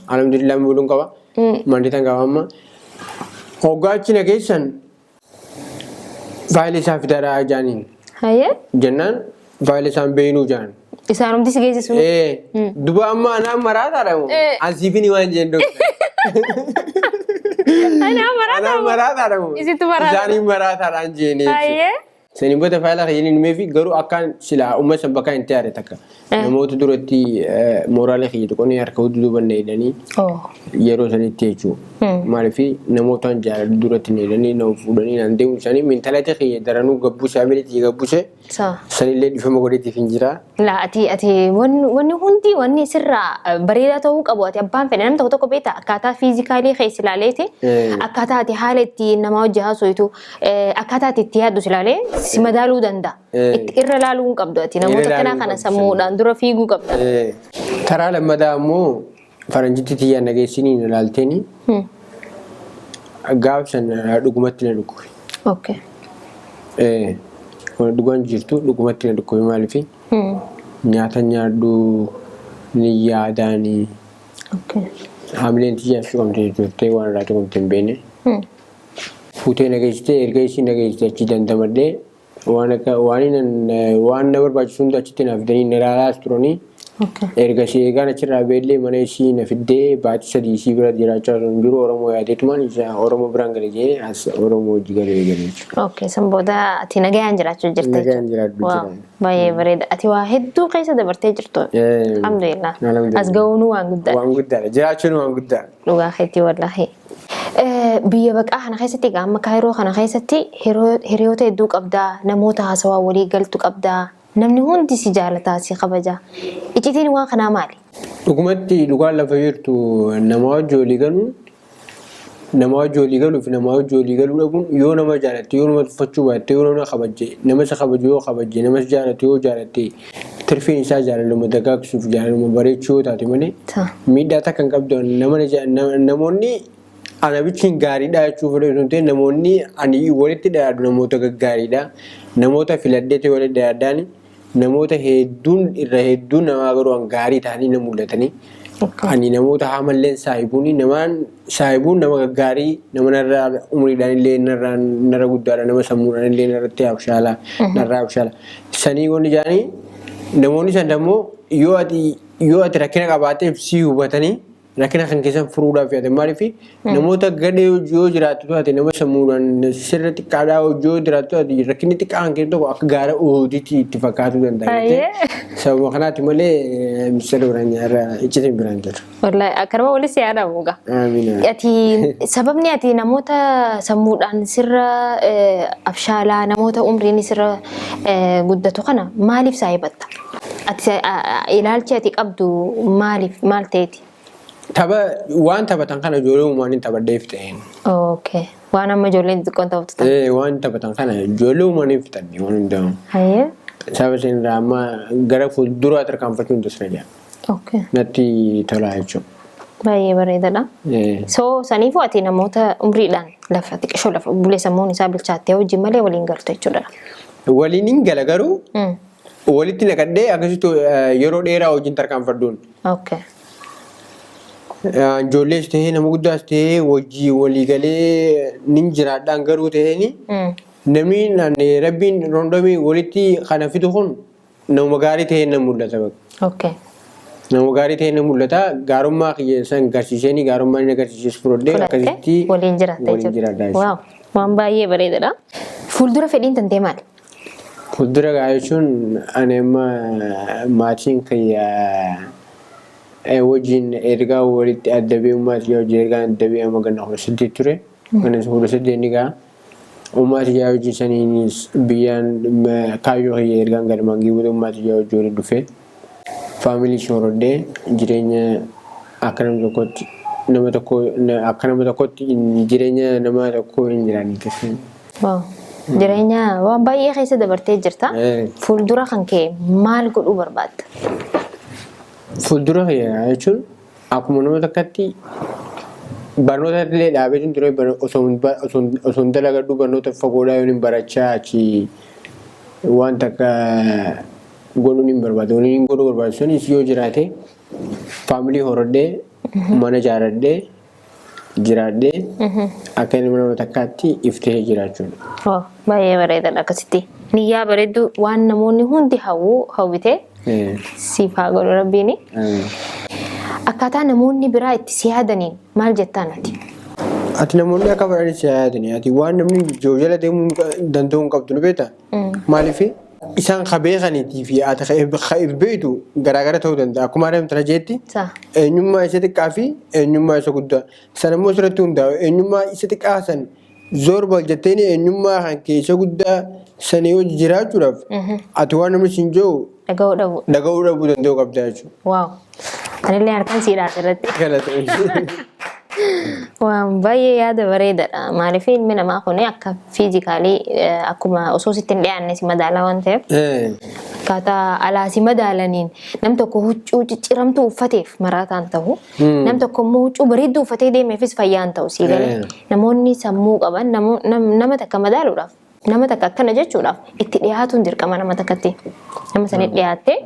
Alhamdulillah muluun qaba. Manditan qaba amma. Hoggaa achi na geessan faayila isaa fidaadhaa jaaniin. Hayyee. Jennaan faayila isaan beeynuu jaan. Isaanumti si geessisu. Ee. Duba amma anaan maraataadha moo? An siifini waan jeen doktar. Anaan maraataadha Anaan moo? maraataadha moo? Isittu maraataadha. Isaaniin maraataadhaan jeenee jechuudha. Hayyee. Saniin booda faayila kiyyaniin himeefi garuu akkaan silaa uummata san bakka hin taane takka. Namoota duratti mooraalee kiyya tuqanii harka duuba na hidhanii yeroo sanitti jechuudha. Maaliif namootaan jaaladhu duratti na hidhanii na fuudhanii naan deemu isaanii mentality kiyya daranuu gabbuse ability gabbuse sanillee dhifama godheetiif hin jira. Laa ati ati wanni hundi wanni sirraa bareedaa ta'uu qabu ati abbaan fedhe namni tokko tokko beekta akkaataa physically kee si ilaaleeti akkaataa ati haala itti namaa hojii haasoitu akkaataa ati itti yaaddu si ilaalee si madaaluu danda'a. Itti irra laaluu hin qabdu ati namoota Irra akkanaa laaluu hin kana qabdu. Sammuudhaan dura fiiguu qabda. Karaa lammataa immoo faranjitti tiyyaan nageessinii na laalteeni gaaf san dhugumatti na dhukkube. Kun dhugaan jirtu dhugumatti na dhukkube maaliif nyaata nyaadhu ni yaadaani hamileen tiyyaa shuqamtee turte waan irraa tuqamte hin beekne. Fuutee na geessite erga ishii na geessite achi dandamadhee waan akka waan waan na barbaachisu hunda achitti naaf fidanii na ilaalaas turanii. Ergasii eegaan achirraa beellee mana ishii na fiddee baatii 3 ishii bira jiraachaa osoo hin jiru Oromoo yaadeetumaan isa Oromoo biraan gale jee as Oromoo hojii galee eegale jechuudha. Okay, san booda ati nagayaan jiraachuu jirta jechuudha. Nagayaan jiraadhu Waaw, jira. baay'ee bareeda. Ati waa hedduu keessa dabartee jirtu. Alhamdulillah. Alhamdulillah. As ga'uun waan guddaadha. Waan guddaadha. Jiraachuun waan guddaadha. Dhugaa keetii wallaahi. Biyya baqaa kana keessatti egaa amma Kaayiroo kana keessatti hiriyoota hedduu qabdaa, namoota haasawaa walii galtu qabdaa, namni hundi si jaalataa, si kabaja. Iccitiin waan kanaa maali? Dhugumatti dhugaan lafa jirtu nama wajji walii galuun nama wajji walii galuu fi nama wajji walii galuu dhabuun yoo nama jaalatte yoo nama tuffachuu baatte yoo nama kabajje nama isa kabaju yoo kabajje nama isa jaalatu yoo jaalatte tirfiin isaa jaalaluma dagaagsuuf jaalaluma bareechuu yoo taate malee miidhaa takka hin qabdu. Nama namoonni ana bichiin gaariidha jechuu fedhe osoo hin ta'in namoonni ani walitti dhiyaadhu namoota gaggaariidha. Namoota filadheeti walitti dhiyaadhaani namoota hedduun irra hedduun namaa garuu an gaarii ta'anii na mul'atanii. Ani namoota hamalleen saahibuuni namaan saahibuun nama gaggaarii nama narraa umriidhaan illee narraa narra guddaadha nama sammuudhaan illee narratti abshaala narraa abshaala. Sanii wanni jedhanii namoonni san immoo yoo ati rakkina qabaateef si hubatanii rakkina kan keessan furuudhaaf yaatan maaliif namoota gadhee yoo jiraattu taate nama sammuudhaan sirra xiqqaadhaa yoo jiraattu taate rakkinni xiqqaan kee tokko akka gaara oodiitti itti fakkaatuu danda'a. Sababa kanaati malee mistara biraan irraa iccitiin biraan jiru. Wallaahi akkanuma walis yaadamu gaa. Amiin. Ati sababni ati namoota sammuudhaan sirra abshaalaa namoota umriin sirra guddatu kana maaliif saahibatta? Ati ilaalchi ati qabdu maaliif maal ta'eeti? Tapha waan taphatan kana ijoollee uumaan hin taphadheef ta'een. Okay. Waan amma ijoolleen xixiqqoon taphatu ta'a. Ee waan taphatan kana ijoollee uumaan hin fixanne waan hundaa'u. Hayyee. Saba isin irraa amma gara fuulduraa tarkaanfachuun tasna jira. Natti tolaa jechuudha. Baay'ee bareedaadha. So saniifuu ati namoota umriidhaan lafa xiqqishoo lafa bulee sammuun isaa bilchaattee wajjin malee waliin galtu jechuudha. Waliin hin gala garuu walitti naqadhee akkasitti yeroo dheeraa wajjin tarkaanfadhuun. Ijoollees ta'ee nama guddaas ta'ee wajjii walii galee nin jiraadhaan garuu ta'eeni namni rabbiin rondomii walitti kana fidu kun nama gaarii ta'ee na mul'ata bakka. Nama gaarii ta'ee na mul'ata gaarummaa kiyya san garsiiseenii gaarummaa inni agarsiises fudhadhee Fudhattee akkasitti waliin jiraatta waliin jechuudha. jiraadha jechuudha. Waaw waan baay'ee bareedaadha. Fuuldura fedhiin tantee maali? Fuuldura gaa jechuun ani amma maatiin kiyya Wajjin ergaa walitti adda ba'e ummaa tiyyaa wajjin ergaa adda ba'e amma ganna 18 ture. Ganna 18 ni ga'a. Ummaa tiyyaa wajjin saniinis biyyaan kaayyoo kiyya ergaan galmaan gahee booda ummaa tiyyaa wajjin walitti dhufee faamilii soorodhee jireenya akka nama tokkotti nama tokko akka nama tokkotti jireenya nama tokkoo hin jiraanne. Wow. Jireenya waan baay'ee keessa dabartee jirta. Fuuldura kan kee maal godhuu barbaadda? Fuuldura kiyya jechuun akkuma nama takkatti barnoota illee dhaabeetiin ture, osoo hin dalagadhu barnoota fagoodhaa yoon hin barachaa achi waan takka godhuun hin barbaadu. Wanni hin godhuu barbaadu sunis yoo jiraate faamilii horadhee, mana ijaaradhee jiraadhee akka ilma nama takkaatti iftee jiraachuudha. Wow, baay'ee bareedaadha akkasitti. Niyyaa bareedduu waan namoonni hundi hawwu hawwite siif haa godhu Rabbiini. Akkaataa namoonni biraa itti si yaadaniin maal jettaan ati? Ati namoonni akka fedhanitti si yaadani. Ati waan namni jiru jala deemuu danda'uu hin qabdu, ni beektaa? Maaliif isaan ka beekaniitii fi ati ka if beektu garaagara ta'uu danda'a. Akkuma adeemta jeetti eenyummaa isa xiqqaa fi eenyummaa isa guddaa. Sana immoo sirriitti hundaa'u eenyummaa isa xiqqaa san zoor bal jetteeni eenyummaa kan kee isa guddaa sanii hojii jiraachuudhaaf ati waan namni siin jiru dhaga'uu dhabu. Dhaga'uu dhabuu danda'uu qabda jechuudha. Wow. Anillee harkaan siidhaa asirratti. Galatoomi. Waan baay'ee yaada bareedaadha. Maaliif ilmi namaa kun akka physically akkuma osoo sitti hin dhiyaanne si madaalaa waan ta'eef akkaataa alaa si madaalaniin nam tokko huccuu cicciramtuu uffateef maraataan ta'u, nam tokko immoo huccuu bareedduu uffatee deemeefis fayyaan ta'u sii galee. Namoonni sammuu qaban nama takka madaaluudhaaf, nama takka akkana jechuudhaaf itti dhiyaatuun dirqama nama takkatti. Nama sanii dhiyaattee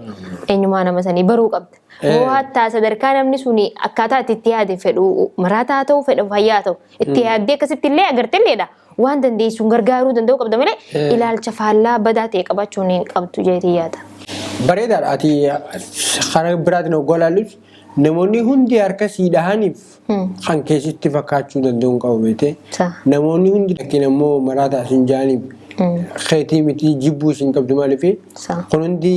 eenyummaa nama sanii baruu qabda. Yoo hattaa sadarkaa namni suni akkaataa itti itti yaade fedhu maraataa haa ta'u, fedhu fayyaa haa ta'u, itti yaaddee akkasitti illee agartelleedha. Waan dandeessuun gargaaruu danda'uu qabda malee ilaalcha faallaa badaa ta'e qabaachuun hin qabdu jeetii yaada. Bareedaadha. Ati karaa biraatiin hoggoo ilaalus namoonni hundi harka sii dhahaniif kan keessatti fakkaachuu danda'u hin qabu beekte. Namoonni hundi lakkiin ammoo maraataa sin jaaniif keetii miti jibbuu sin qabdu, maaliif kun hundi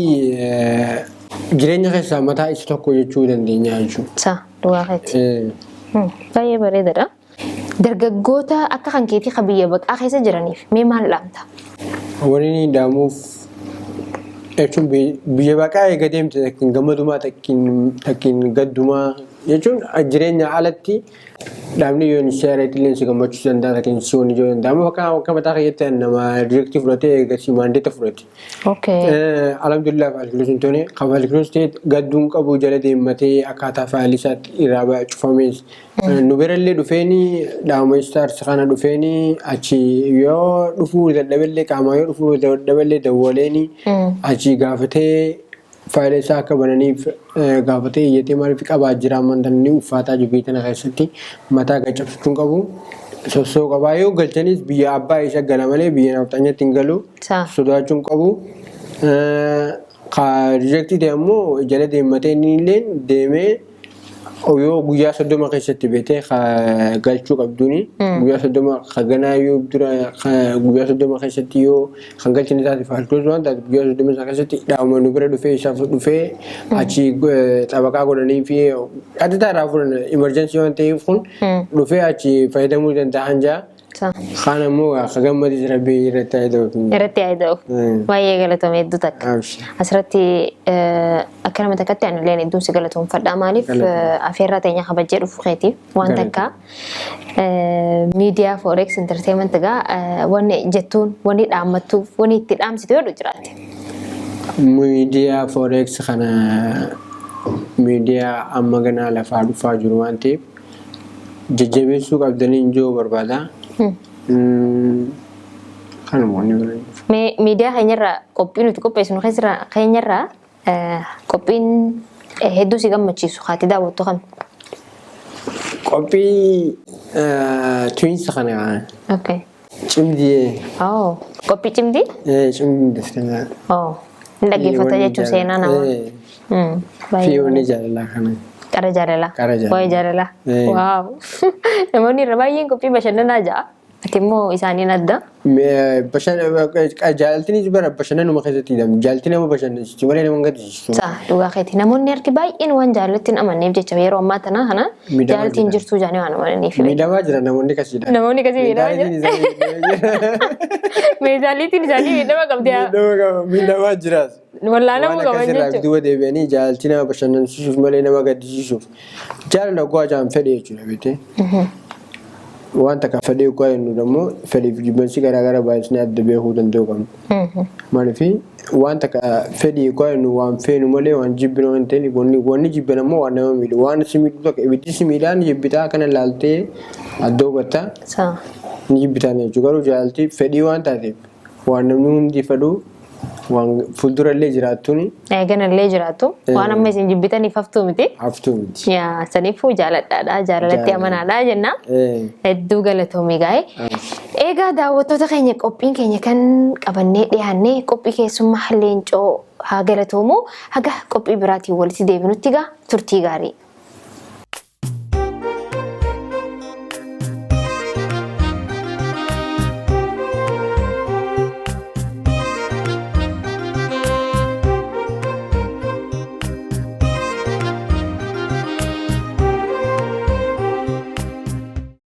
jireenya keessaa mataa isa tokko jechuu dandeenya jechuudha. Dhugaa keeti. Baay'ee bareedaadha. Dargaggoota akka kan keetii kan biyya baqaa keessa jiraniif mee maal dhaamta? Wanni inni dhaamuuf jechuun biyya baqaa eega deemte takkiin gammadumaa takkiin gaddumaa jechuun jireenya alatti dhaabni yoon seera illee si gammachisuu danda'a, takkiin si wanni jiru danda'a. Amma bakka akka mataa keetti nama direct fudhatee eega si mandate fudhate. Alhamdulillah, file close hin toone. Kan file close ta'e gadduun qabu, jala deemmatee akkaataa faayilii isaatti irraa cufamees. Nu birallee dhufeeni dhaama Stars kana dhufeeni achi yoo dhufuu dadhaballee, qaamaa yoo dhufuu dadhaballee, dawwaleeni achi gaafatee faayila isaa akka bananiif gaafatee iyyatee, maaliif qabaa jira amantan ni uffaataa jiru biyya tana keessatti mataa gaccabsichuun qabu. Sossoo qabaa yoo galchanis biyya abbaa isa gala malee biyya nafxanyatti hin galu. Sodaachuun qabu. Ka reject ta'e ammoo jala deemmatee inni illee deemee yoo guyyaa 30 keessatti beetee ka galchuu qabduuni guyyaa 30 ka ganaa yoo dura ka guyyaa 30 keessatti yoo kan galchine taate file close waan taate guyyaa 30 isaa keessatti dhaabuma nu bira dhufee isaaf dhufee achi xabaqaa godhanii fi adda irraa fuudhan, emergency waan ta'eef kun dhufee achi fayyadamuu danda'an jaa. Kaan ammoo ka gammadis Rabbii irratti haa ta'u. Irratti haa ta'u. Baay'ee galatoome hedduu takka. Abshir. Asirratti akka nama takkatti ani illee hedduun si galatoomfadha. Maaliif Galatoome. Afeerraa teenya kabajjee dhufu keetiif waan Galatoome. takka miidiyaa Forex Entertainment egaa wanni jettuun, wanni dhaammattuuf, wanni itti dhaamsitu yoo jiraate. Miidiyaa Forex kana miidiyaa amma ganaa lafaa dhufaa jiru waan ta'eef jajjabeessuu qabdanii injoo barbaada. Kanuma wanni bira hin jiru. Mee miidiyaa keenyarraa qophii nuti qopheessinu keessarraa keenyarraa qophiin hedduu si gammachiisu haati daawwattu kam? Qophii twins kana cimdii. Oh, qophii cimdii? Cimdii daskanaa. Oh, hin dhaggeeffata jechuun seenaa namaa. Fi Baay'ee wanni jaalalaa kana. Qara jaalalaa. Qara jaalalaa. Waa'ee jaalalaa. Eh. Wow. Namoonni irra baay'een qophii bashannanaa ja'a. Ati immoo isaaniin adda. Jaalaltiinis bara bashannanuma keessatti hidhamu. Jaalaltii nama bashannansiistu malee nama hin gaddisiistu. Sa'a dhugaa keeti. Namoonni harki baay'een waan jaalalatti hin amanneef jecha yeroo ammaa tana kana Miidhamaa jaalaltiin jiran. jirtuu jaanii waan amananiif. Miidhamaa jira namoonni kasiidha. Namoonni kasii miidhamaa jira. Meeshaaliitiin isaanii miidhama qabdi. Miidhamaa jiraas. Wallaanamuu Waan qaban akkasirraa jechuudha. duuba deebi'anii jaalaltii nama bashannansiisuuf malee nama gaddisiisuuf. Jaalala oggaa jaan fedhe jechuudha beektee. Waan takka fedhee oggaa jennu immoo fedhii fi jibbansi garaagaraa baay'isnee adda beekuu danda'uu qabna. Maaliif waan takka fedhii oggaa jennu waan feenu malee waan jibbinu waan ta'in wanni jibban ammoo waan nama miidhu. Waan si miidhu tokko ibiddi si miidhaa ni jibbitaa kana laaltee adda hubattaa Sa'a. ni jibbitaan jechuudha. Garuu jaalaltii fedhii waan taateef waan namni hundi fedhu waan fuuldura illee jiraattuun Eeganallee jiraattu. Waan amma isin jibbitaniif haftuu miti. haftuu miti. Yaa saniifuu jaaladhaadha. Jaalalatti Jaalala. amanaadha jenna. Hedduu galatoomii gaa'e. Egaa daawwattoota keenya qophiin keenya kan qabannee dhiyaannee qophii keessummaa Leencoo haa galatoomu. Haga qophii biraatiin walitti deebinutti gaa turtii gaarii.